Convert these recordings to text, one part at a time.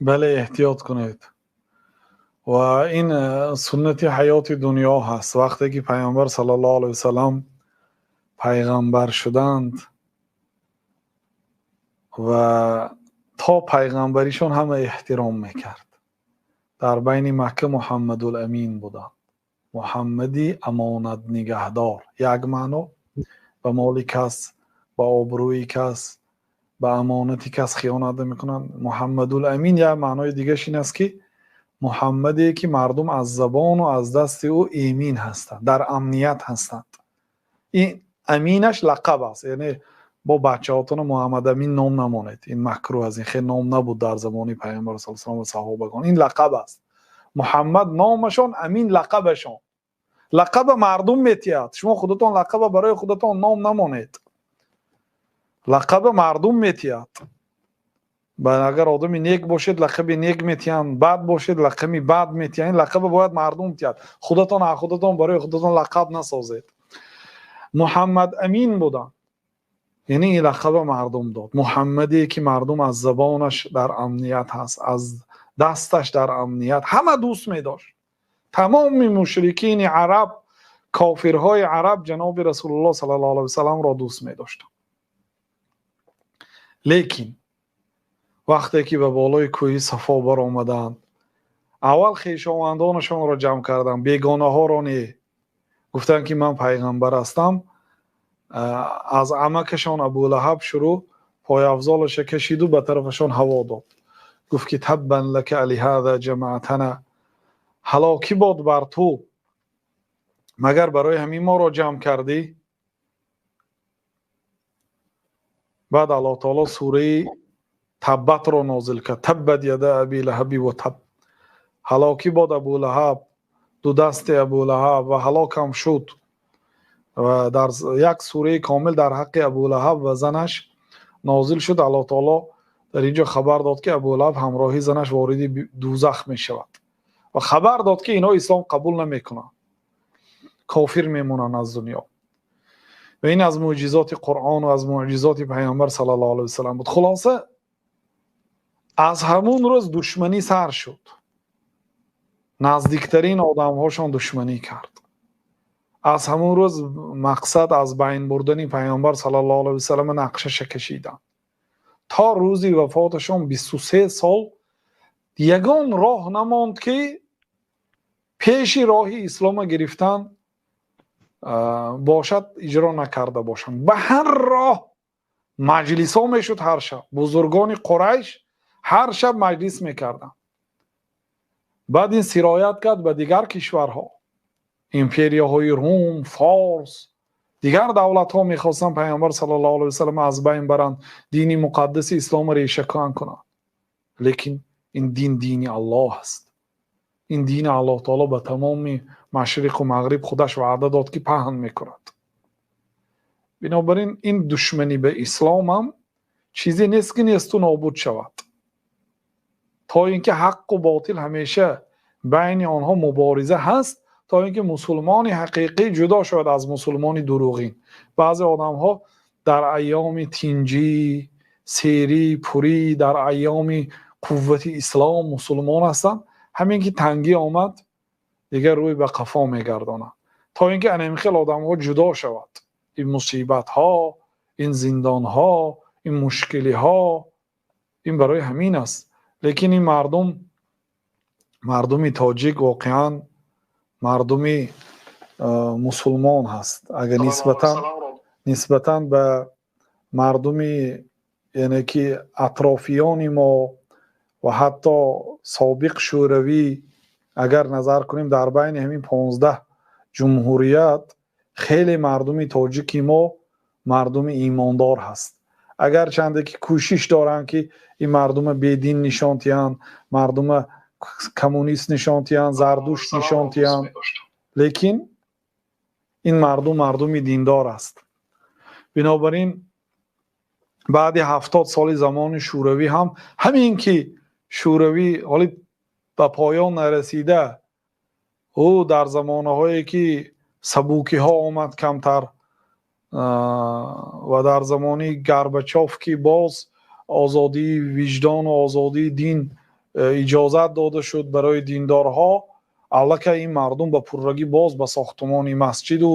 Бале, эҳтиёт кунед. Ва ин суннати ҳаёти дунё ҳаст. Вақте ки Паёмбар саллаллоҳу алайҳи васаллам пайғамбар шуданд ва то пайғамбаришон ҳама эҳтиром мекард. Дар байни Макка Муҳаммадул Амин буданд. Муҳаммади амонатнигаҳдор. Як маъно ба моли кас, ба обрӯи кас, ба амонати кас хиёнат намекунанд. Муҳаммадул Амин як маънои дигараш ин аст, ки Муҳаммаде ки мардум аз забону аз дасти ӯ эмин ҳастанд, дар амният ҳастанд. Ин аминаш лақаб аст, яъне бо бачаҳотона Муҳаммад Амин ном намонед. Ин макрӯҳ аст, ин хел ном набуд дар замони Паёмбар саллаллоҳу алайҳи васаллам ва саҳобагон. Ин лақаб аст. Муҳаммад номашон, Амин лақабашон. Лақаба мардум метиҳад. Шумо худатон лақаба барои худатон ном намонед. Лақаба мардум метиҳад. Агар одами нек бошед, лақаби нек метиҳанд, бад бошед, лақаби бад метиҳанд. Ин лақаба бояд мардум тиҳад. Худатон аз худатон барои худатон лақаб насозед. Муҳаммад Амин буданд. Яъне ин лақаба мардум дод. Муҳаммаде ки мардум аз забонаш дар амният ҳаст, аз дасташ дар амният, ҳама дӯст медошт. Тамоми мушрикини араб, кофирҳои араб ҷаноби Расулуллоҳ саллаллоҳу алайҳи васалламро дӯст медоштанд. Лекин вақте ки ба болои кӯҳи Сафо баромаданд, аввал хешовандонашонро ҷамъ карданд, бегонаҳоро не. Гуфтанд ки ман пайғамбар ҳастам. Аз амакашон Абулаҳаб шурӯъ пойафзолаша кашиду ба тарафашон ҳаво дод. Гуфт ки таббан лака лиҳаза ҷамаътана, ҳалокӣ бод бар ту, магар барои ҳамин моро ҷамъ кардӣ? Баъд Аллоҳ таоло сураи Таббатро нозил кард. Таббат яда аби лаҳаби ва таб. Ҳалокӣ бод Абулаҳаб, ду дасти Абулаҳаб, ва ҳалокам шуд. Ва дар як сураи комил дар ҳаққи Абулаҳаб ва занаш нозил шуд. Аллоҳ таоло дар ин ҷо хабар дод, ки Абулаҳаб ҳамроҳи занаш вориди дӯзах мешавад ва хабар дод, ки инҳо ислом қабул намекунанд, кофир мемонанд аз дунё. Ва ин аз мӯъҷизоти Қуръон ва аз мӯъҷизоти Паёмбар саллаллоҳу алайҳи васаллам буд. Хулоса, аз ҳамун рӯз душманӣ сар шуд. Наздиктарин одамҳошон душманӣ кард. Аз ҳамун рӯз мақсад аз байн бурдани Паёмбар саллаллоҳу алайҳи васаллам нақшаша кашиданд. То рӯзи вафоташон 23 сол ягон роҳ намонд, ки пеши роҳи ислома гирифтан бошад, иҷро накарда бошанд. Ба ҳар роҳ маҷлисҳо мешуд ҳар шаб. Бузургони Қурайш ҳар шаб маҷлис мекарданд. Баъд ин сироят кард ба дигар кишварҳо, империяҳои Рум, Форс, дигар давлатҳо мехостанд Паёмбар саллаллоҳу алайҳи васаллам аз байн баранд, дини муқаддаси исломро решакан кунанд. Лекин ин дин дини Аллоҳ аст. Ин дини Аллоҳ таоло ба тамоми машриқу мағриб худаш ваъда дод, ки паҳн мекунад. Бинобар ин ин душманӣ ба ислом ҳам чизе нест, ки несту нобуд шавад. То ин ки ҳаққу ботил ҳамеша байни онҳо мубориза ҳаст, то ин ки мусулмони ҳақиқӣ ҷудо шавад аз мусулмони дурӯғин. Баъзе одамҳо дар айёми тинҷӣ, серӣ, пурӣ, дар айёми қуввати ислом мусулмон ҳастанд, ҳамин ки тангӣ омад, дигар рӯй ба қафо мегардонанд. То ин ки ана ин хел одамҳо ҷудо шавад. Ин мусибатҳо, ин зиндонҳо, ин мушкилиҳо, ин барои ҳамин аст. Лекин ин мардум, мардуми тоҷик воқеан мардуми мусулмон ҳаст. Агар нисбатан ба мардуми, яъне ки атрофиёни мо ва ҳатто собиқ шӯравӣ агар назар кунем, дар байни ҳамин 15 ҷумҳурият хеле мардуми тоҷики мо мардуми имондор ҳаст. Агарчанде ки кӯшиш доранд, ки ин мардума бедин нишон диҳанд, мардума коммунист нишон диҳанд, зардушт нишон диҳанд, лекин ин мардум мардуми диндор аст. Бинобар ин баъди 70 соли замони шӯравӣ ҳам ҳамин ки шӯравӣ ҳоли ба поён нарасида, ӯ дар замонаҳое ки сабукиҳо омад камтар, ва дар замони Горбачов ки боз озодии виҷдону озодии дин Иҷозат дода шуд барои диндорҳо, аллакай ин мардум ба пуррагӣ боз ба сохтумони масҷиду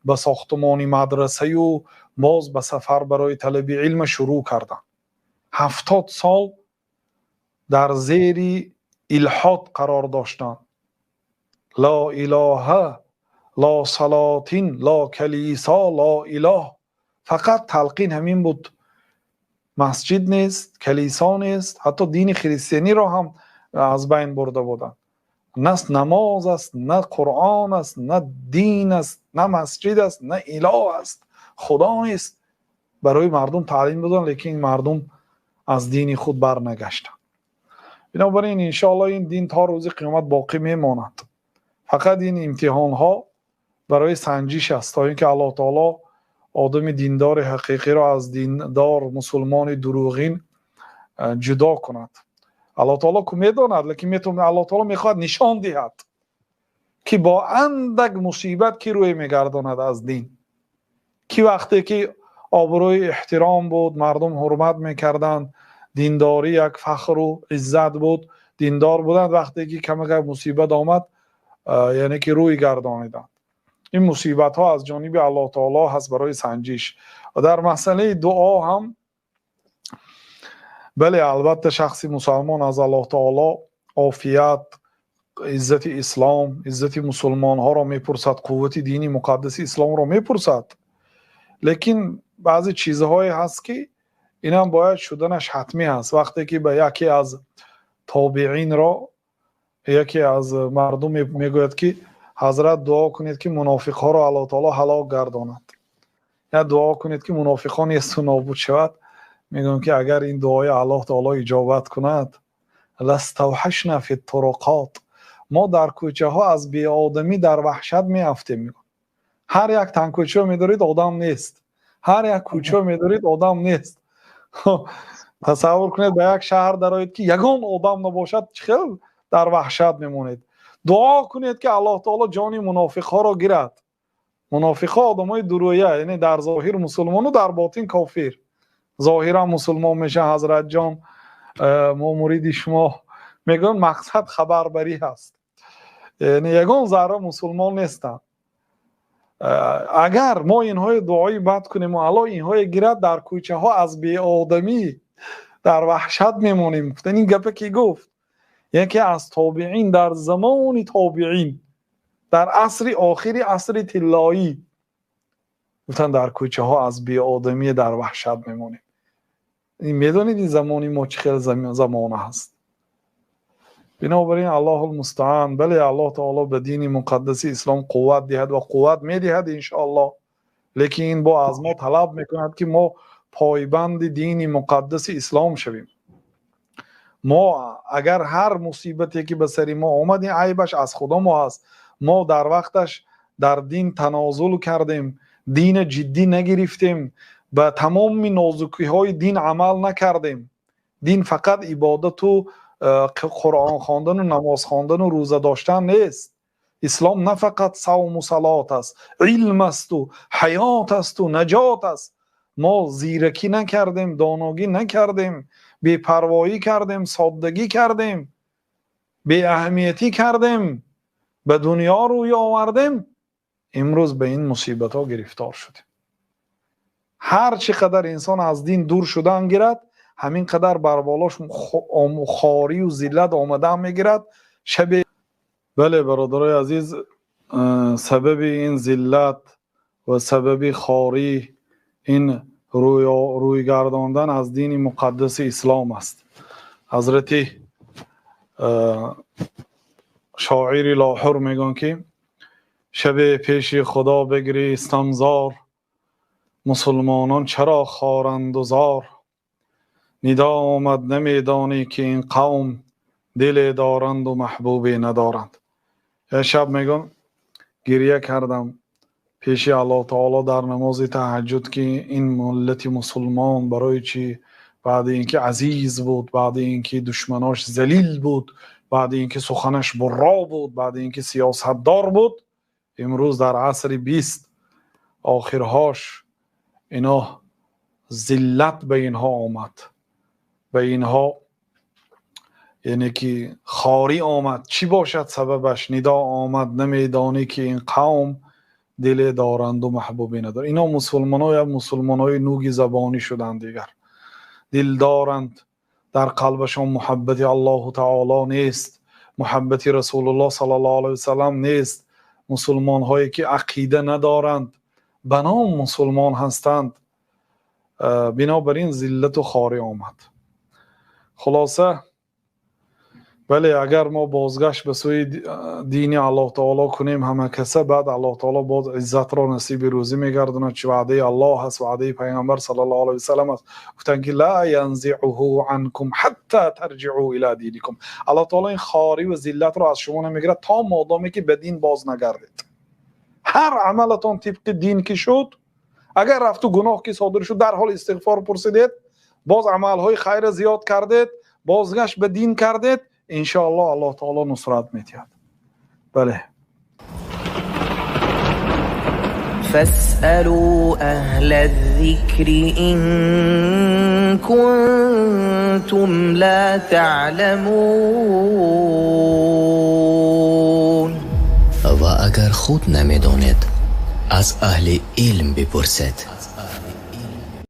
ба сохтумони мадрасаю боз ба сафар барои талаби илм шурӯъ карданд. 70 сол дар зери илҳод қарор доштанд. Ло илоҳа, ло салотин, ло калисо, ло илоҳ. Фақат талқин ҳамин буд. Масҷид нест, калисо нест, ҳатто дини христианиро ҳам аз байн бурда буданд. На намоз аст, на Қуръон аст, на дин аст, на масҷид аст, на илоҳ аст, Худо нест. Барои мардум таълим доданд, лекин мардум аз дини худ барнагаштанд. Бинобар ин, иншоаллоҳ, ин дин то рӯзи қиёмат боқӣ мемонад. Фақат ин имтиҳонҳо барои санҷиш аст, то ин ки Аллоҳ таоло одами диндори ҳақиқиро аз диндор мусулмони дурӯғин ҷудо кунад. Аллоҳ таоло ку медонад, лекин метавонад, Аллоҳ таоло мехоҳад нишон диҳад, ки бо андак мусибат ки рӯй мегардонад аз дин, ки вақте ки обрӯи эҳтиром буд, мардум ҳурмат мекарданд, диндорӣ як фахру иззат буд, диндор буданд, вақте ки камакак мусибат омад, яъне ки рӯй гардониданд. Ин мусибатҳо аз ҷониби Аллоҳ таоло ҳаст барои санҷиш. Ва дар масъалаи дуо ҳам, бале, албатта, шахси мусалмон аз Аллоҳ таоло офият, иззати ислом, иззати мусулмонҳоро мепурсад, қуввати дини муқаддаси исломро мепурсад. Лекин баъзе чизҳое ҳаст, ки инам бояд шуданаш ҳатмӣ ҳаст. Вақте ки ба яке аз тобеинро яке аз мардум мегӯяд, ки ҳазрат, дуо кунед, ки мунофиқҳоро Аллоҳ таоло ҳалок гардонад, я дуо кунед, ки мунофиқон несту нобуд шавад, мегӯям, ки агар ин дуои Аллоҳ таоло иҷобат кунад, ластавҳашна фи туруқот, мо дар кӯчаҳо аз беодамӣ дар ваҳшат меафтем. Ҳар як танкӯча медоред, одам нест, ҳар як кӯча медоред, одам нест. Тасаввур кунед, ба як шаҳр дароед, ки ягон одам набошад, чӣ хел дар ваҳшат мемонед. Дуо кунед, ки Аллоҳ таоло ҷони мунофиқҳоро гирад. Мунофиқҳо одамои дурӯя, яъне дар зоҳир мусулмону дар ботин кофир. Зоҳиран мусулмон мешаванд, ҳазратҷон, мо муриди шумо мегӯянд, мақсад хабарбарӣ ҳаст, яъне ягон зарра мусулмон нестанд. Агар мо инҳои дуои бад кунем ва Аллоҳ инҳое гирад, дар кӯчаҳо аз беодамӣ дар ваҳшат мемонем. Гуфтан, ин гапа ки гуфт? Яке аз тобеин, дар замони тобеин, дар асри охири асри тиллоӣ. Гуфтан, дар кӯчаҳо аз беодамӣ дар ваҳшат мемонем. Медонед, ин замони мо чӣ хел замона ҳаст? Бинобар ин, Аллоҳул мустаан. Бале, Аллоҳ таоло ба дини муқаддаси ислом қувват диҳад ва қувват медиҳад, иншоаллоҳ, лекин ин бо аз мо талаб мекунад, ки мо пойбанди дини муқаддаси ислом шавем. Мо агар ҳар мусибате ки ба сари мо омад, ин айбаш аз худо мо ҳаст. Мо дар вақташ дар дин танозул кардем, дина ҷиддӣ нагирифтем, ба тамоми нозукиҳои дин амал накардем. Дин фақат ибодату Қуръон хондану намоз хондану рӯза доштан нест. Ислом на фақат савму салот аст, илм асту ҳаёт асту наҷот аст. Мо зиракӣ накардем, доногӣ накардем, бепарвоӣ кардем, соддагӣ кардем, беаҳамиятӣ кардем, ба дунё рӯй овардем. Имрӯз ба ин мусибатҳо гирифтор шудем. Ҳар чӣ қадар инсон аз дин дур шудан гирад, ҳамин қадар бар болош хорию зиллат омадан мегирад. Шабе, бале, бародарои азиз, сабаби ин зиллат ва сабаби хорӣ ин рӯйгардондан аз дини муқаддаси ислом аст. Ҳазрати шоири Лоҳур мегӯянд, ки шабе пеши Худо бигристам зор, мусулмонон чаро хоранду зор. Нидо омад: намедонӣ, ки ин қавм диле доранду маҳбубе надоранд? Як шаб, мегӯям, гирья кардам пеши Аллоҳ таоло дар намози таҳаҷҷуд, ки ин миллати мусулмон барои чӣ, баъди ин ки азиз буд, баъди ин ки душманош залил буд, баъди ин ки суханаш бурро буд, баъди ин ки сиёсатдор буд, имрӯз дар асри 20 охирҳош ино зиллат ба инҳо омад, ба инҳо. Яъне ки хорӣ омад. Чӣ бошад сабабаш? Нидо омад, намедонӣ ки ин қавм диле доранду маҳбубе надоранд. Ино мусулмонҳо як мусулмонҳои нӯги забонӣ шуданд, дигар дил доранд, дар қалбашон муҳаббати Аллоҳу таоло нест, муҳаббати Расулуллоҳ саллаллоҳу алайҳи васаллам нест. Мусулмонҳое ки ақида надоранд, ба ном мусулмон ҳастанд. Бинобар ин зиллату хорӣ омад. Хулоса, бале, агар мо бозгашт ба сӯи дини Аллоҳ таоло кунем ҳама каса, баъд Аллоҳ таоло боз иззатро насиби рӯзӣ мегардонад. Чи ваъдаи Аллоҳ ҳаст, ваъдаи Пайғамбар саллаллоҳу алайҳи васаллам аст. Гуфтанд ки ла янзиъуҳу анкум ҳатта тарҷиъу ила диникум. Аллоҳ таоло ин хорӣ ва зиллатро аз шумо намегирад то модоме ки ба дин боз нагардед. Ҳар амалатон тибқи дин ки шуд, агар рафту гуноҳ ки содир шуд, дар ҳол истиғфор пурсидед, боз амалҳои хайра зиёд кардед, бозгашт ба дин кардед, иншоаллоҳ Аллоҳ таоло нусрат медиҳад. Бале. فاسألوا أهل الذكر إن كنتم لا تعلمون. Ва агар худ намедонед, аз аҳли илм бипурсед.